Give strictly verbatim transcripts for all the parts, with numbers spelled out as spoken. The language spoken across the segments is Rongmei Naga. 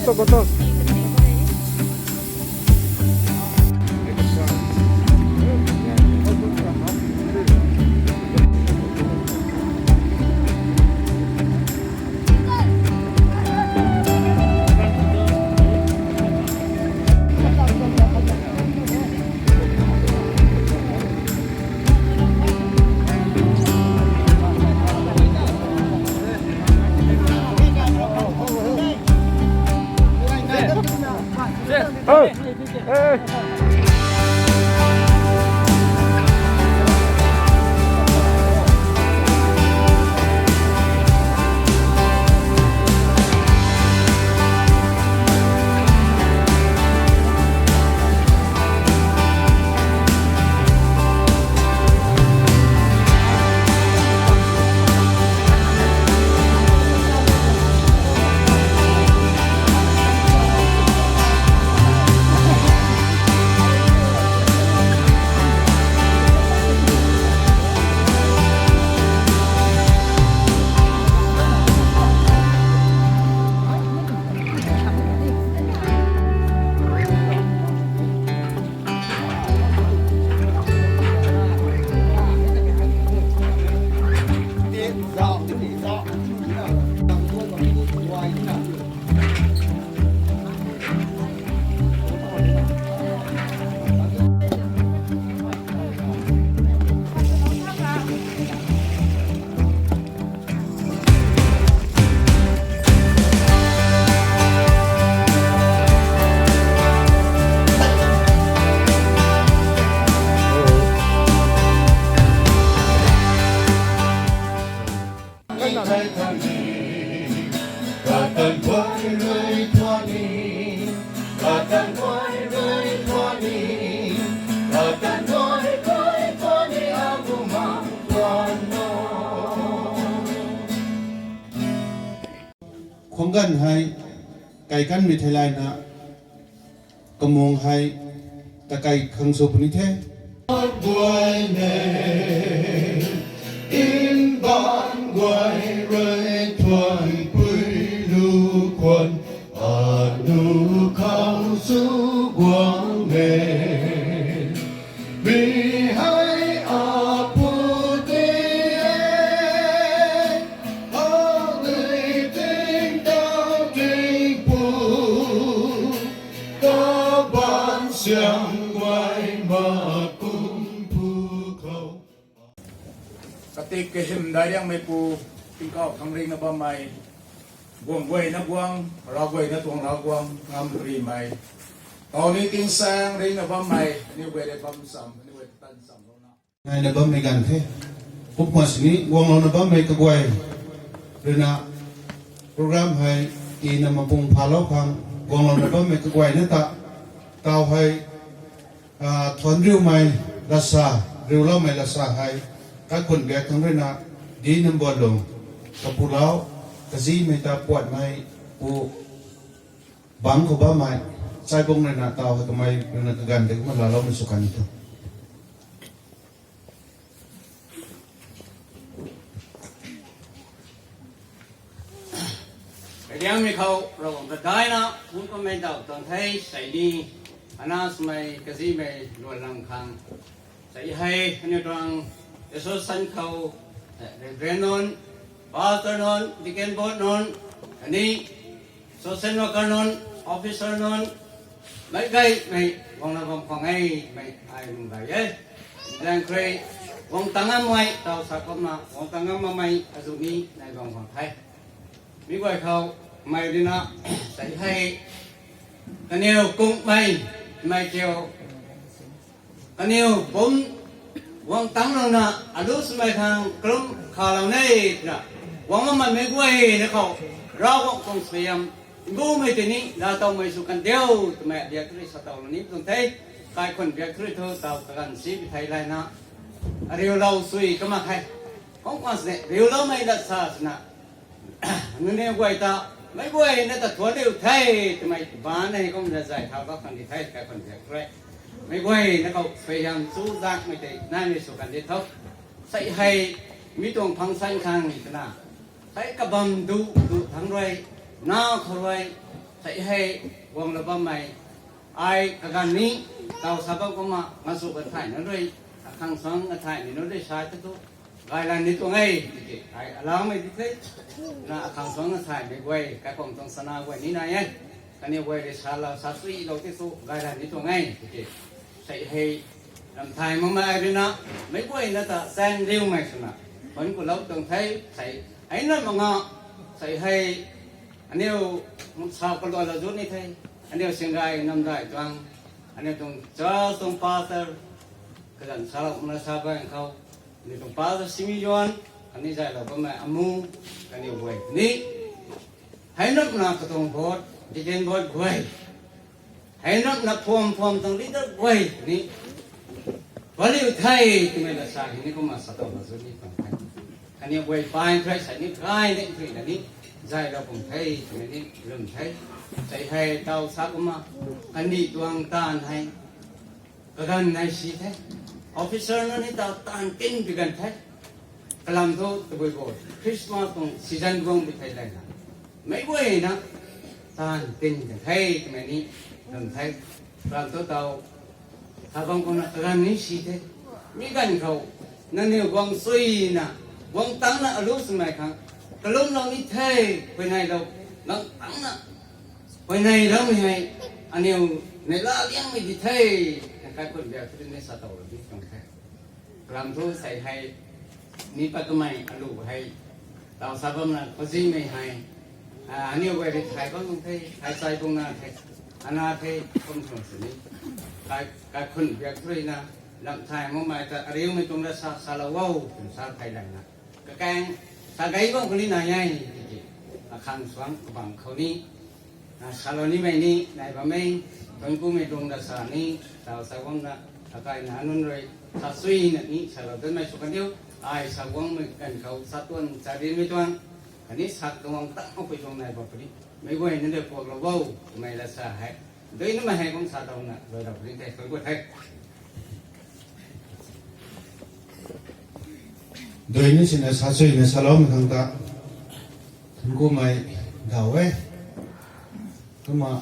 Kotor, kotor. Khwang ganv hei kai kanmei theilayna, kamung hei takai khang sw puni the. Guay ne, in ban guay rui thuan pui lu khwan, anu khou su guang e. Mi hei apu te e, a dui ting tau ting pu, kaban siang guay ma kum pu khou. Katik kahym dai riangmei pu, tingkauh thang ringna bammei, guang guayna guang, rav guayna tuang rav guang ngam rimei, tau ni tingsaeng ringna bammei, aniu guay rui bam cham, aniu guay tan chamlouna ngaina bammei ganv the. Kumna sini guanglouna bammei kaguay ruina program hei tina mapung phalou khang guanglouna bammei kaguayna ta, tau hei, ah, thuanc riumei lasa, riuloumei lasa hei kaikhun biak thang ruina di number lung kapulau, kazimei ta puatmei pu bangc khou bammei, chaibung ruina tau hei kamei ruina kaganv tei kumna laaloumei sw kan tho. Kadiangmei khou Ravguangc ta daina phungc kamei daw tuang the, sei ni, ana swmei kazimei luan lam khang, sei hei aniu tuang association khou, eh, Reverend nunc, Pastor nunc, Deacon Board nunc, khatni social worker nunc, officer nunc, meic gaymei guangna bam khwang e, mei ai lung gay e. Zaeng khrui guang tang ngammei tau sa kumna guang tang ngam makmei azuh ni nai bam khwang the. Mi guay khou mei ruina sei hei kaniw kungmei, mei kiu kaniw pumc guang tanglouna alu swmei khang kalum khalou ne twna guang makmei meic guayna khou Ravguangc tuang suaihiam mbumei tei ni laatowmei sw kan diu twmei biak thu rui sa towlou ni tuang the. Kaikhun biak thu rui thu tau kaganv si pi thei layna ariulou sui kamak khe. Khang khwan sini riuloumei lat sa swna nunc guay ta, meic guayna ta thuanc riu the twmei baan hei kumna zay thau bak khang di the, kaikhun biak thu rui. Meic guayna khou suaihiam chu zakmei tei naimei sw kan di tho. Sei hei mi tuang function khang twna sei kabam duh duh thangc rui, naw khou rui, Sei hei guanglou bammei, ai kaganv ni, taw sa bam kumna, ngachu kathay na rui, akhang suang kathay ni na rui sa te tu, gaylan ni tuang e, tiki, ai alaumei di the, na akhang suang kathay mei guay, kaikhwang tuang sana guay ni nai e, kaniw guay rui salou, sa suilou te tu, gaylan ni tuang e, tiki, sei hei, ram thay makmei ai rui na, meic guayna ta chaeng riumei swna, khun kulou tuang the, sei, hei na manga, sei hei, aniu, sa kalua la zut ni the, aniu Singrai Namdai tuang, aniu tuang church tuang pastor, kazanc salou na sa bang khou, aniu tuang pastor Simeon, khatni zaylou bammei amu, kaniw guay ni, hei nap na katuang board, deacon board guay, hei nap na phuam phuam tuang leader guay ni, value the twmei la sa hei ni kumna sa tuang la zut ni tuang the. Kaniw guay pai thei sei ni gay ni thui na ni, zaylou pum the twmei ni lwm the. Sei hei taw sa kumna, kandih tuang taanv hei, kaganv nei si the. Officer na ni taw taanv tin pi ganv the. Kalam thu tabui bo, Christmas tuang season guang pi thei layna, meic guayna taanv tin kan the twmei ni lwm the. Kalam thu taw, kabang kumna kaganv ni si the. Mi ganv khou, nangniw guang suina, guang tangcna alu swmei khang, kalumlou ni the, huayneylou, guang tangcna, huayneyloumei hei, aniw neihla liangmei di the, kaikhun biak thu ni sa tow la di tuang the. Kalam thu sei hei, ni pat kamei alu hei, taw sa bamna kazimei hei, aniw guay rui thay bam tuang the, thay sai bungna the, ana the, kum tuang sini, kaikhun biak thu rui na, lam thay makmei ta ariumei tuang ra sa, salou o, twna sa thay layna, kakaeng, sa gay bam khou ni nai e, tiki, akhang suang kabang khou ni, salou nimei ni nai bammei, thuanc kumei tuang da sa ni, taw sa guangna, akaina nunc rui, sa suina ni salou danmei sw kan diu, ai sa guangmei ganv khou sa tuang, sa rinmei tuang, khatni sa tuang tang makpui tuang nai bam puni, meic guayna de puaklou bo, twmei la sa hei, dui nimei hei kum sa tawna, dui rap puni the, thuanc ku the. Dui ni sina sa suina saloumei khang ta, thuanc kumei daw e. Kumna,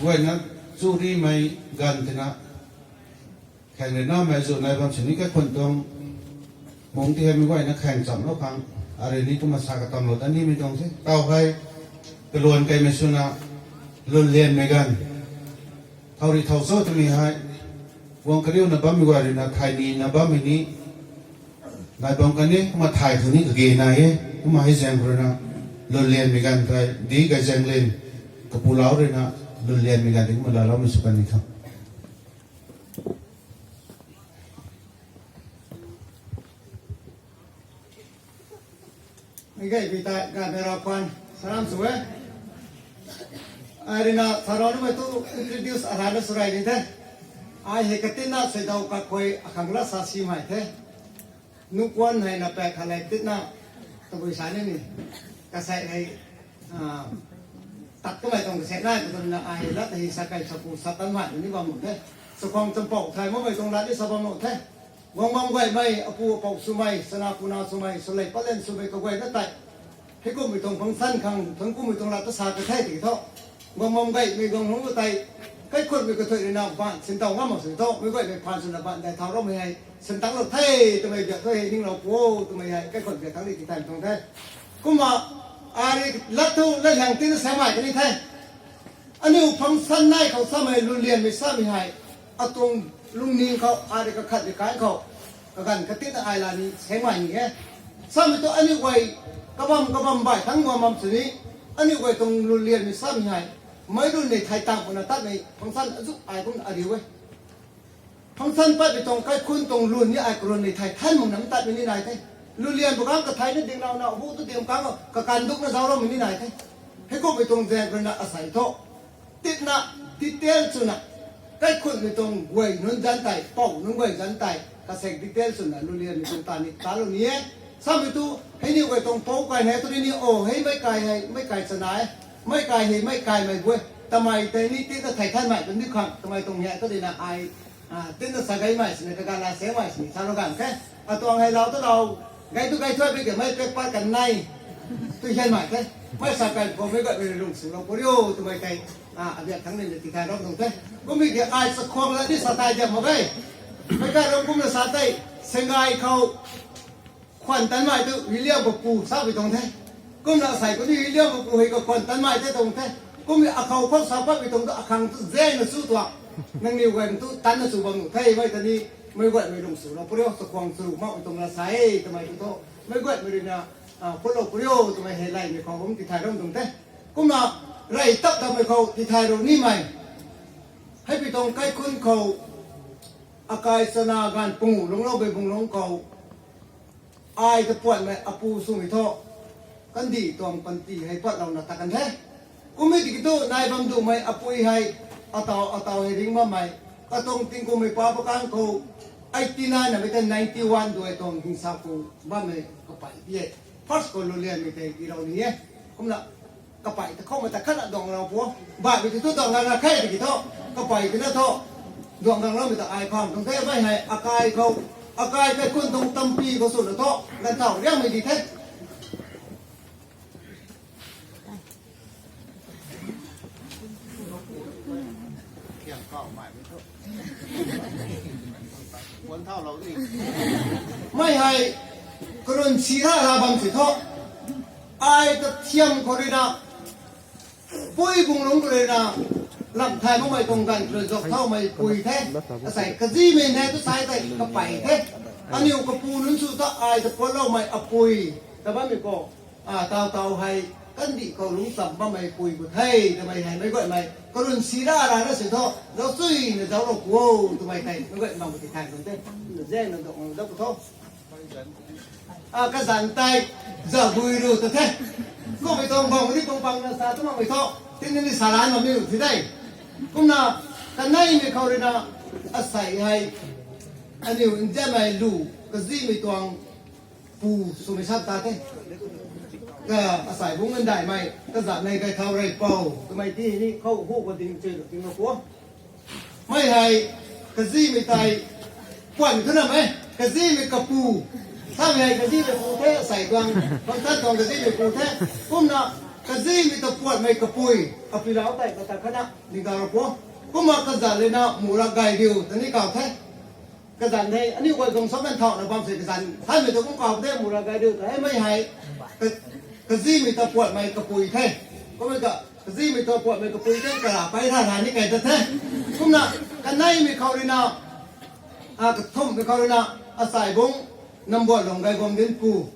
guayna churimei ganv tina, khaeng rui namei zu nai bam sini kaikhun tuang, mung ti hei meic guayna khaeng chamlou khang, arui ni kumna sa katamlou ta nimei tuang se. Taw hei, kaluan kaimei swna, lwnlianmei ganv, thow ri thow cho twmei hei, guang kariuna bammei guay rui na thay nina bammei ni, nai bam kan ni, kumna thay thu ni kage nai e, kumna hei zaeng rui na, lwnlianmei ganv thei, di gay zaeng lin, kapulau rui na, lwnlianmei ganv di kumna laaloumei sw kan ni tho. Meic guay pi tei, gaymei rav khwan, salam sw e. Ai rui na, sa rau nimei tu introduce arana sw rey ni the. Ai hei katinna suaidaw kakhuay akhang lat sa simei the. Nuh kuan hei na paek khat lei tinna, tabui sa ni ni. Kasei hei, tat kamei tuang kasei nai ka twna ai lat hei sa kei sa pu sa tan mei ni bam nuh the. Sakhwang champouh thay makmei tuang lat ni sa bam nuh the. Guang bam guaymei, apu apou swmei, chana puna swmei, swlei patlan swmei kaguayna tei, heikumhmei tuang function khang thuanc kumhmei tuang lat ta sa ka the tiki thu, guang bam gaymei guang lungc tei, kaikhunmei kathuic rui na baan sintow ngam mak sw tho, meic guaymei phaan swna baan dai thau raumei hei sintangclou the, twmei biak thu hei ninglou pu o twmei hei kaikhun biak thangc ni ti thay tuang the. Kumna, ai lat thu lat hiang tinna samei kani the. Aniu function nai khou samei lwnlianmei samei hei, atuang lungning khou, ai rui kakhat rui kan khou, kaganv katinna ai la ni samei ni e. Samei tu aniu guay kabam kabam bai thangc guang bam sini, aniu guay tuang lwnlianmei samei hei, meic lun nei thay tang puna tatmei function azu ai kumna ariu e. Function patmei tuang kaikhun tuang lun ni ai kalun nei thay than mak nam tatmei ni nai the. Lwnlian bu kang kathayna dinglouna hu tu dim kang kakandukna zaucloumei ni nai the. Heikumhmei tuang zaeng rui na asei thu, tinna, detail swna, kaikhunmei tuang guay nunc zanc tei, pou nunc guay zanc tei, kasek detail swna lwnlianmei tuang ta ni talou ni e. Samei tu, hei ni guay tuang pou kai hei tu ni ni o, hei meic kai hei, meic kai chana e, meic kai hei, meic kaimei bu e, tamei tei ni tinna thay thanmei tu ni khang, tamei tuang hei tu dina ai, tinna sa gaymei sini, kaganv la samei sini, salou ganv the, atuang hei lau ta lau, gay tu gay thuai bi kamei paper kan nai. tu hian mai the. Mei sa kai khou meic guaymei rui lung swlou puni o twmei tei, a, abiak thangc ni tithay ram tuang the. Kummei ki ai chakhwang la ni sa tai diam mak ge. Meic guay ram kumna sa tei, Sangay khou khwan tan mai tu William Bapu sa pi tuang the. Kumna asei khou ni William Bapu hei kakhwan tan mai the tuang the. Kummei akhou khou sa pat pi tuang tu akhang tu zeng na su tuang. Nangniw guay tu tan na su bam nu the, mei ta ni meic guaymei lung swlou puni o, chakhwang sw mak pi tuang la sa e twmei tu tho. Meic guaymei rui na, a, phutlou puni o twmei hei laymei khou bam tithay ram tuang the. Kumna rey tap tamei khou tithay rou nimei. Hei pi tuang kaikhunc khou akai chana ganv pungu lungclou bei bung lungc khou ai ta puanmei apu swmei tho. Kandih tuang panty hei patlouna ta kan the. Kummei tiki tu nai bam dumei apui hei, atau, atau hei ring bammei. Katuang tingkummei pa pakan khou eighty nine na mei tei ninety one duai tuang hingsa ku bammei kapei ti e. First Colonialmei tei tirou ni e. Kumna kapei ta khou mei ta khatna duang rau pu. Baihmei ti tu duang gang ra khe tiki tho. Kapei tina tho. Duang gang raumei ta ai kham tuang the mei hei akai khou. Akai kaikhunc tuang tampi khou swna tho. Ganv thau riangmei di the. Mei hei karun si ra ra bam si tho. Ai ta thiam khou rui na, pui bung lungc khou rui na, lam thay makmei tuang ganv rui zak thaumei pui the. Asei kazimei ne tu sai tei kapei the. Aniu kapu nunc sw ta ai ta puatloumei apui ta bammei khou, a, tau tau hei kandih khou lungc cham bammei pui khou the twmei hei meic guaymei karun si ra ra na si tho. Zauc chuina zauclou pu o twmei tei meic guay bam khou tithay kan the. Zengna dok zauc pu tho. A, kazanc tei, zagui ru ta the. Kummei tuang bam ni tuang bam na sa tu makmei tho. Tini ni salan bam ni ru thi de. Kumna, kaneimei khou rui na, asei hei, aniu nzianmei lu, kazimei tuang pu swmei sa ta the. Ka, asei bung ngandaihmei, kazanc nei kai thau rey pou twmei ti ni khou hu khou ding chui lu ting lo pu. Mei hei, kazimei tei, puan thu na mei, kazimei kapu. Samei hei kazimei pu the, asei tuang, pangthan tuang kazimei pu the. Kumna, kazimei ta puanmei kapui, apilau tei kata khatna, ni kau ra pu. Kumna kazanc rui na, mura gay riu, ta ni kau the. Kazanc hei, aniu guay tuang sa man thau na bam se kazanc, thanmei ta kum kau the, mura gay riu, ta hei mei hei, ka-, kazimei ta puanmei kapui the. Kummei ka, kazimei ta puanmei kapui the, kara pei ra ra ni kai ta the. Kumna, kaneimei khou rui na, a, kathumhmei khou rui na, asei bung, Nambuatlung Gaiguangdinpu.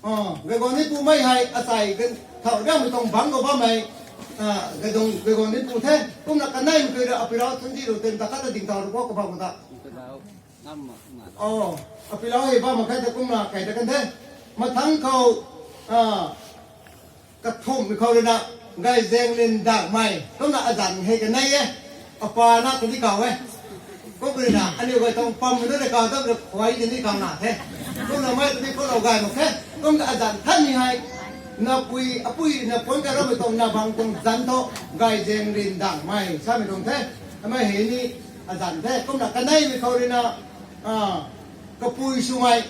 A, Gaiguangdinpu mei hei, asei gan, thau riangmei tuang bangc khou bammei, a, Gaiguang, Gaiguangdinpu the. Kumna kaneimei khou rui na, apilau Thundilu tei ta khatna ding thau ru pu kabam ta. O, apilau hei bam mak khe ta kumna kai ta kan the. Mathangc khou, a, kathumhmei khou rui na, Gayzenglin Dakmei, kumna azanc hei kanei e, apa na kadi kau e. Kum rui na, aniu guay tuang pammei nunc rui kau dam rui khuay di ni kau na the. Kumna mei ta ni khulou gay mak khe, kumna azanc than ni hei, napui, apui, na puan kai rammei tuang, na bang tuang zanc thu, Gayzenglin Dakmei, samei tuang the, amei hei ni, azanc the, kumna kaneimei khou rui na, a, kapui swmei,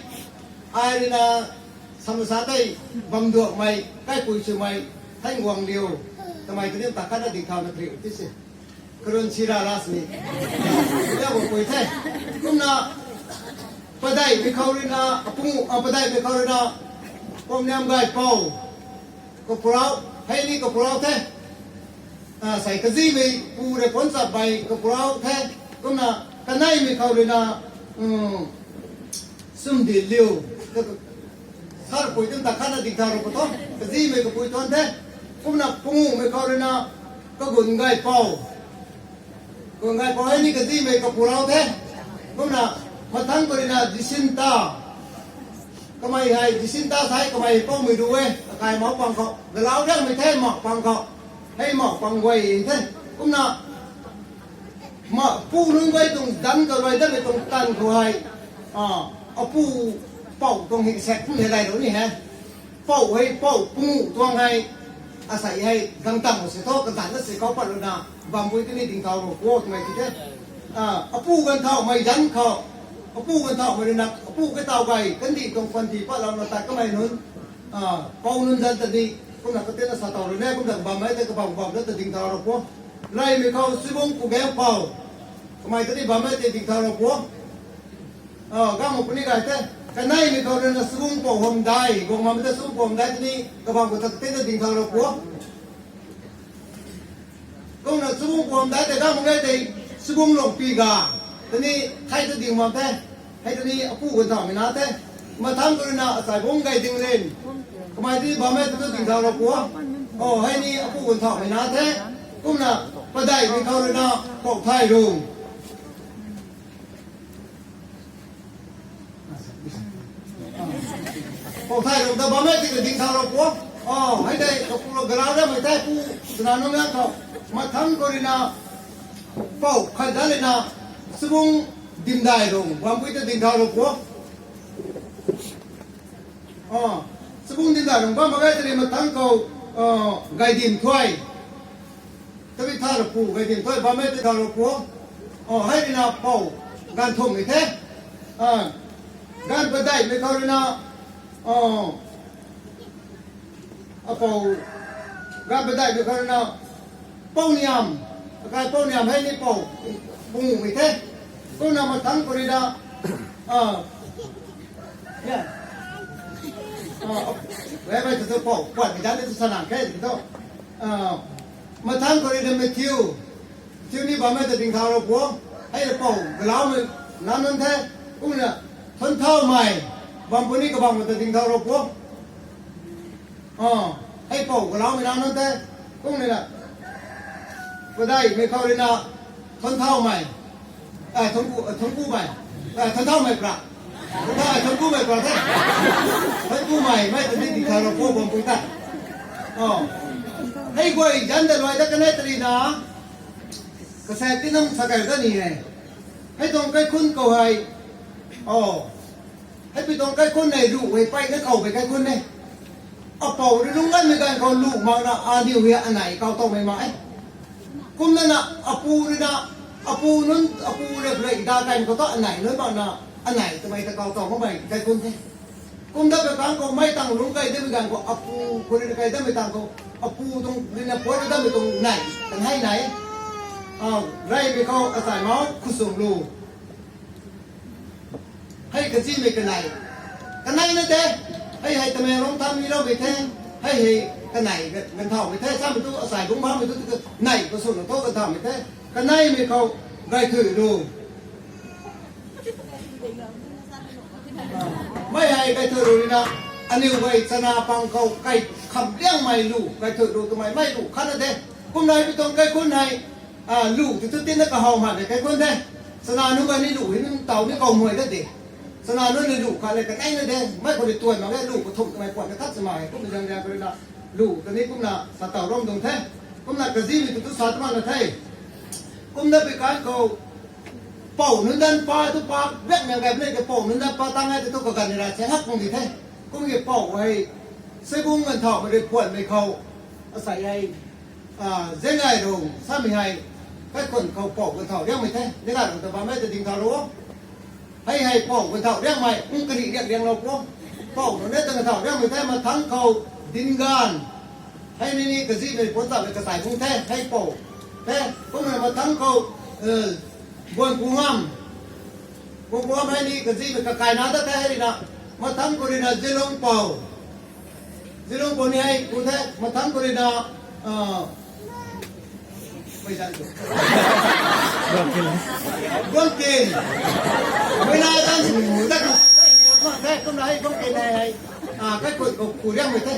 ai rui na, samsa tei, bamduakmei, kaipui swmei, Thanguangliu, twmei ta ni ta khatna ding thau na triu ti se. Karun si ra ra sini. Ya bo pui the. Kumna, padeihmei khou rui na, apu, a, padeihmei khou rui na, Pomniam Gaipou, kapurau, hei ni kapurau the. A, sei kazimei pu rui puan chapmei kapurau the. Kumna, kaneimei khou rui na, um, Sumdinliu, ka, ka, sarpui tun ta khatna ding thau ru pu tho, kazimei kapui tuan the. Kumna, pungumei khou rui na, Kagun Gaipou. Kagun Gaipou hei ni kazimei kapurau the. Kumna, mathangc khou rui na, Jacinta. Kamei hei, Jacinta sa hei kamei poumei ru e, akai mau pang khou, galau riangmei the mau pang khou, hei mau pang guay the. Kumna, ma, pu nunc guay tuang zanc kalui datmei tuang tanv khou hei, a, apu, pou tuang hei sek kum hei lay lou ni he. Pou hei, pou, pungu tuang hei, asei hei, gangtang se thu, kazanc na si khou pat rui na, bampui tini ding thau ru pu twmei ti the. A, apu ganv thaumei zanc khou, apu ganv thaumei rui na, apu kataw gay, kandih tuang panty patlouna tat kamei nunc, Pou nunc zan ta ni, kumna katina sa tau rui ne, kumna bam mei tei kabam bam na ta ding thau ra pu. Reymei khou sibung ku geng pou. Kamei ta ni bam mei tei ding thau ra pu. Gam mak puni gay the. Kaneimei khou rui na sibung pou hom dai, guang bam mei ta sibung pou hom dai ta ni, kabam khou ta katina ding thau ra pu. Kumna sibung pou hom dai tei gam mak gay tei, sibung lungpi ga, ta ni, thei ta ding bam the. Hei ta ni apu ganv thaumei na the. Mathang khou rui na asai bung gay ding rin. Kamei ta ni bam mei ta tu ding thau ra pu. O, hei ni apu ganv thaumei na the. Kumna padeihmei khou rui na pou thay rung. Pou thay rung ta bam mei tei ta ding thau ra pu. O, hei tei kapu ra galau ramei tei pu, twna nunc nang khou. Mathang khou rui na pou khat da lena, sibung dimdai rung bam pui ta ding thau ra pu. Sibung dimdai rung bam mak gay tei mathang khou, gaydim thuay. Tabi tha ra pu, gaydim thuay bam mei tei thau ra pu. Hei rui na pou ganv thumhmei the. Ganv padeihmei khou rui na, apou, ganv padeihmei khou rui na, pou niam, akai pou niam hei ni pou, pungmei the. Kumna mathang khou rui na, e, mei tu tu pou puatmei dan ni tu sa nang khe tu. Mathang khou rui na Matthew, Matthew ni bam mei ta ding thau ra pu. Hei pou galaumei na nunc the. Kumna thuanthaumei bam puni, kabam khou ta ding thau ra pu. Hei pou galaumei na nunc the. Kumna padeihmei khou rui na thuanthaumei, thuanku, thuankumei, thuanthaumei pra, thuantha, thuankumei pra the. Thuankumei mei ta ni ding thau ra pu bam pui ta. Hei guay zan ta luai ta kanei ta rui na, kasaek ti nang sa kai ta ni e. Hei tuang kaikhunc khou hei, o, hei pi tuang kaikhunc nei, ruh hei peyna khou pei kaikhunc e. Apou rui lungc ganmei ganv khou luh mak na, aniu hei anei kau towmei mak e. Kumna na, apu rui na, apu nunc, apu rui rui da kai khou ta anei nunc mak na, anei twmei ta kau tow makmei kaikhunc the. Kumna pei kang khou mei tang lungc kai damei ganv khou apu khou rui na kai damei tang khou, apu tuang rui na puat damei tuang nei, kan hei nei. Reymei khou asai mau khusum lu. Hei kazimei kanei, kanei na de. Hei hei Tamenglong than mi loumei the. Hei hei kanei ganv thaumei the. Samei tu asai bung bammei tu nei khusum na thu ganv thaumei the. Kaneimei khou gay thui lu. Mei hei gay thui lu rui na, aniu guay chana pang khou kai kham liangmei lu, gay thui lu twmei mei lu khat na de. Kumna hei pi tuang kaikhunc hei, lu ti tu tina kahow mak de kaikhunc the. Chana nunc guay ni lu hei nunc taw ni kaw muay ta de. Chana nunc ni lu khat le kanei na de, mei khou ni tuan mak e, lu kathumh twmei puan na khat sa mak e, kumna zang zang khou rui na, lu ta ni kumna sa taw ram dungc the. Kumna kazimei tu tu sa twmei na the. Kumna pei kan khou, pou nunc dan pa tu pa, biak nang gay puni ke pou nunc dan pa tang e tu tu kaganv ni ra se hak kung di the. Kum ki pou hei, sibung ganv thaumei rui puanmei khou, asai hei, zengay rung samei hei, kaikhunc khou pou ganv thau riangmei the, zengay rung ta bammei ta ding thau ru. Hei hei pou ganv thau riangmei, kum kani riak rianglou pu. Pou nunc ne ta ganv thau riangmei the, mathang khou, Dinganv. Hei ni ni kazimei puan tamei kasai bung the, hei pou the. Kumna mathang khou, Buanpungam. Buanpungam hei ni kazimei kakaina ta the hei rui na. Mathang khou rui na Zilungpou. Zilungpou ni hei ku the, mathang khou rui na, mei zan tu. Guangkin. Mei na zan tu, ta tu. The, kumna hei Guangkin hei hei, kaikhunc khou ku riangmei the.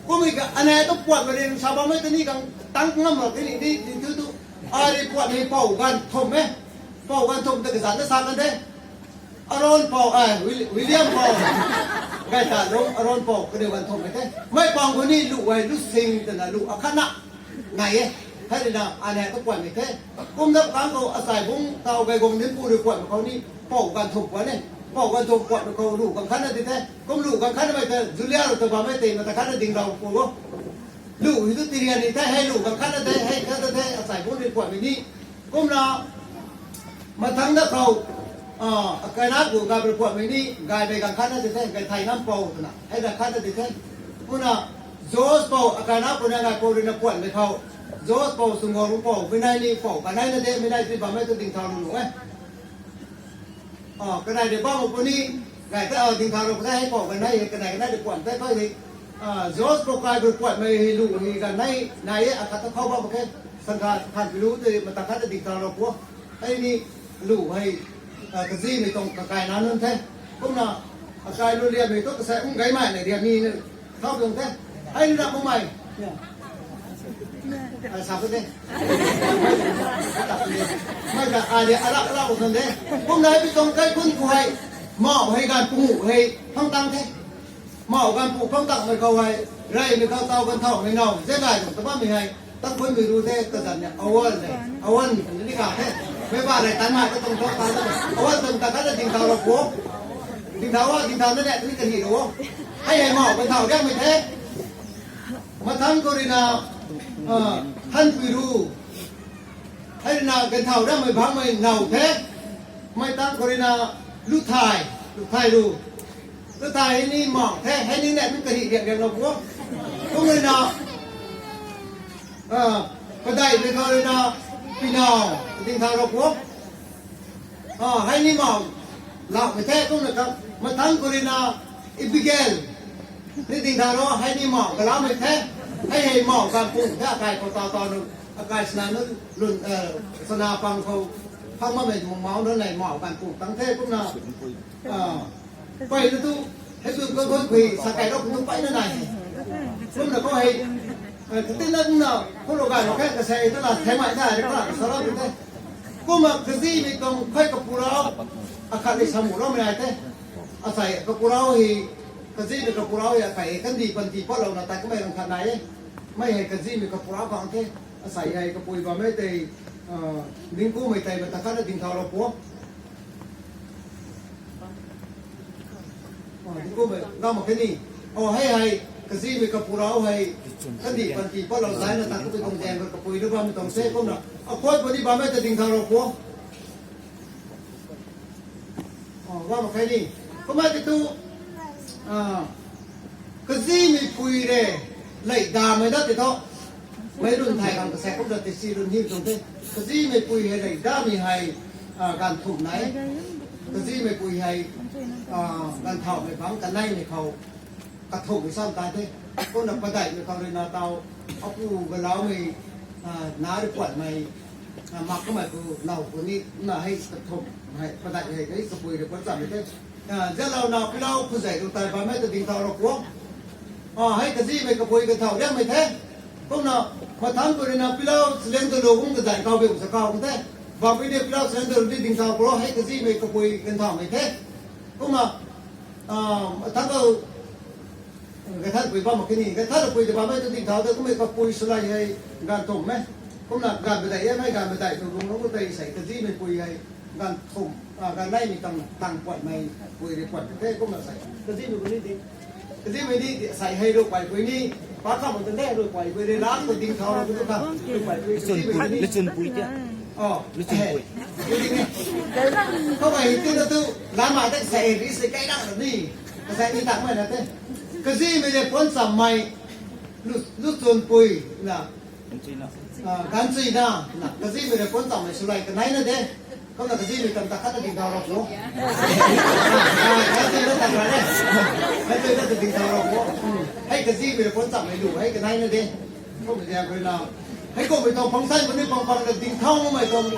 Kummei ka anei tu puatmei rin sa bammei ta ni kang tang ngam mak tini di, di tu tu. Ai rui puatmei pou ganv thumh e. Pou ganv thumh ta kazanc na sa kan the. Aron pou, William pou. Gay ta lung Aron pou kaniw ganv thumhmei the. Mei pang khou ni lu hei lu sing twna lu akhatna nai e. Hei rui na anei tu puatmei the. Kumna kang khou asai bung tau gay guang dinc pu rui puatmei khou ni pou ganv thumh puan e. Pou ganv thumh puatmei khou lu ganv khatna di the. Kum lu ganv khatnamei ta Julia rui ta bammei tei mata khatna ding rau pu o. Lu hei tu tirian ni the, hei lu ganv khatna the, hei khat ta the, asai bung rui puatmei ni. Kumna, mathang na khou, kaina ku gay rui puatmei ni, gaymei ganv khatna di the, gay thei nam pou twna, hei ganv khatna di the. Kumna Josh pou, akai na puna ngai pou rui na puan le khou. Josh pou, Sungor pou, mei nai ni pou, kanei na de, mei nai ti bam e tu ding thau lu e. Kanei de bam puni, ngai ta ding thau lu kanei hei pou, kanei hei, kanei, kanei de puan te khou hei. Josh pou kai bu puan mei hei lu hei kanei, nai e, akhat ta khou bam ke, sangkha, khan pi lu te, mata khat ta ding thau lu pu. Hei ni lu hei, kazimei tuang kakai na nunc the. Kumna, akai lu liammei tu kasei ung gaymei na liam ni, thau tuang the. Hei ni na kumei. Ai, sa ko de. Mai ka, ai de, alak, alak, alak, de. Kumna, hei pi tuang kaikhunc khou hei, mau hei ganv pu hei, phang tang the. Mau ganv pu phang tang mei khou hei, reymei khou tau ganv thau mei now, ze ngai tuang ta bammei hei, ta khunmei ru the, kazanc ni, awan le, awan, ni ka the. Mei ba rei tan mai ka tuang thau tang the. Awan tuang ta khat ta ding thau lu pu. Ding thau a, ding thau na ne, ni kani lu. Hei hei mau ganv thau riangmei the. Mathang khou rui na, thanpui ru. Hei rui na ganthau ramei bangmei now the. Mei tang khou rui na luthai, luthai ru. Luthai hei ni mau the, hei ni ne mi kari riak riak lou pu. Kum rui na, padeih mei khou rui na pinau, ding thau lou pu. Hei ni mau, laumei the, kumna kha, mathang khou rui na, Abigail, ni ding thau lu, hei ni mau, kalaumei the, hei hei mau, ganv pu the, akai khou tau tau nu, akai sana nu, lun, sana pang khou, phang bammei mung mau nu nei mau, ganv pu tang the, kumna, pey na tu, hei tu kaikhunc pui, sa kai rau tu pey na nai. Kumna khou hei, katina kumna, khou lu ganv khou khe, kasei ta la, themei na, rui ka, sa rau tu the. Kumna kazimei tuang khay kapu rau, akhat ni samu raumei nai the. Asei kapu rau hei, kazimei kapu rau hei, akai hei, kandih panty patlouna tat kamei rang khat nai e. Mei hei kazimei kapu rau khang the. Asei hei kapui bammei tei, ningkumei tei mata khat na ding thau lou pu. Dingkummei, ngam mak khe ni. O, hei hei, kazimei kapu rau hei, kandih panty patlou zaina ta kapui tuang zaeng khou kapui rui bammei tuang se kumna. Akhat puni bammei ta ding thau lou pu. Ngam mak khe ni. Kumna ti tu, kazimei pui rei, lei damei dat ti thu. Mei run thay khang kasek kumna ti si run hym tuang the. Kazimei pui hei lei damei hei, ganv thumh nai. Kazimei pui hei, ganv thaumei bangc kaneimei khou, kathumhmei sam ta the. Kumna padeihmei khou rui na tau, apu galaumei, na rui puanmei, mak kamei pu now pu ni, na hei kathumh, hei padeih hei, hei kapui rui puan chammei the. Zalouna pilau khuzei tu tei bammei ta ding thau lou pu. Hei kazimei kapui ganthau riammei the. Kumna, mathang khou rui na pilau saleng tu lu kum kazanc kau beu sa kau kum the. Bampui ni pilau saleng tu lu di ding thau pu, hei kazimei kapui ganthaumei the. Kumna, mathang khou, gathanpui bam mak khe ni, gathanpui ta bammei tu ding thau de, kummei kapui swlai hei ganv thumh e. Kumna ganv padeih e, mei ganv padeih tu lung lung tei sei kazimei pui hei ganv thumh, ganv neimei tang, tang puanmei pui rui puan the, kumna sei kazimei pu ni di. Kazimei ni di sei hei rui puaipui ni, pa kham tu de rui puaipui rui lak tu ding thau lou tu kha, rui puaipui kazimei ni. Luchunpui tia. Luchunpui. Khou hei tina tu, lamei tei sei ri sei kai lang ni. Kasei ni takmei na the. Kazimei rui puan chammei, lu, luchunpui na. Ganchuina, na, kazimei rui puan chammei swlai kaneina de. Kumna kazimei tam ta khat ta ding thau lou pu. Ganchuina tam ra de. Ganchuina ta ding thau lou pu. Hei kazimei rui puan chammei lu, hei kaneina de. Kummei zaeng khou rui na. Hei kummei tuang function khou ni pang pang na ding thau makmei tuang,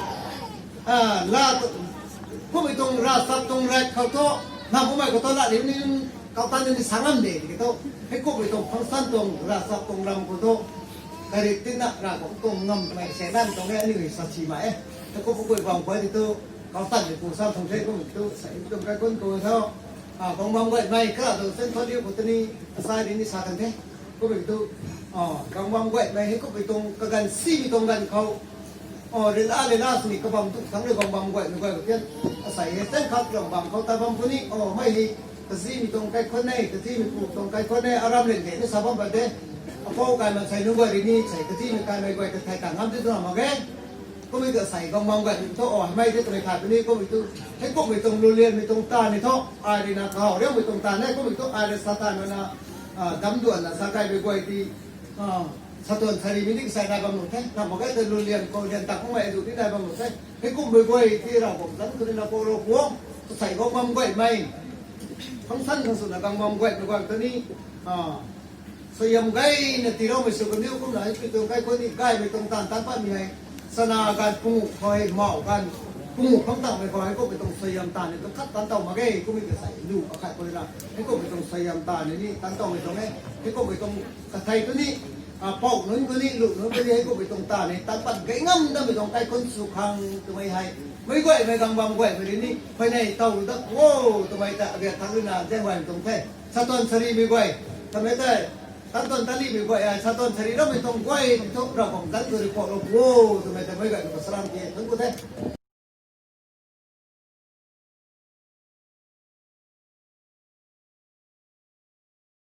la, kummei tuang ravchap tuang rat khou thu, nam kummei khou thu lat liu ni, kau tan ni sa ngam de tiki thu. Hei kummei tuang function tuang ravchap tuang ram khou thu, kari tina ra khou tuang ngam kamei se lan tuang e, aniu hei sa si ma e. Hei kum kapui bam khou ti tu, kau tan ni pu sa tuang the kummei tu, sei tuang kaikhunc khou thu, bam bam guaymei kara tu sen thon liu khou tini, asai ri ni sa kan the. Kummei tu, bam bam guaymei hei kummei tuang kaganv simei tuang ganv khou, rila rila sini kabam tu thangc rui bam bam guaymei guay khou tian, asei hei chang khat tuang bam khou ta bam puni, mei hei, kazimei tuang kaikhunc e, kazimei pu tuang kaikhunc e, aram len de ni sa bam pat de. Apou kai maansei nunc guay ri ni sei kazimei kaimei guay ta thei ta ngam ti tu na mak ge. Kummei tu asei bam bam guaymei thu, mei ti twmei thay puni kummei tu, hei kummei tuang lulianmei tuang ta ni thu, ai rui na kahaw riaumei tuang ta ne, kummei tu ai rui sa ta na na, Damduanna sa kaimei guay ti, satuan sari mi ni kasai nai bam nuh the, na mak ge tei lun lian khou lian tak kummei azuh ni nai bam nuh the. Heikumhmei guay ti Ravguangc zanc khou ni na polo puang, kasei khou bam guaymei, function khang swna gang bam guaymei guay tu ni suaihiam gayna tiiloumei sw kaniw kumna hei pi tuang kaikhunc ni gaymei tuang taanv tan patmei hei, chana ganv punguh khou hei mauh ganv punguh khang tangmei khou heikumhmei tuang suaihiam taanv ni tuang khat tan tow mak ge, kummei kasei lu akhat khou na heikumhmei tuang suaihiam taanv ni tan towmei tuang e. Heikumhmei tuang kathei tu ni, pou nunc khou ni lu nunc khou ni heikumhmei tuang taanv ni tan pat gay ngam damei tuang kaikhunc sw khang twmei hei, meic guaymei gang bam guaymei rui ni huayney tow dat o twmei ta abiak thangc ruina zaenghuaymei tuang the. Satuan sarimei guay, tamei tei, tantuan talimei guay, satuan sari rammei tuang guay thu Ravguangc zanc khou rui phoulou o twmei ta meic guay khou salam ti thangc ku the.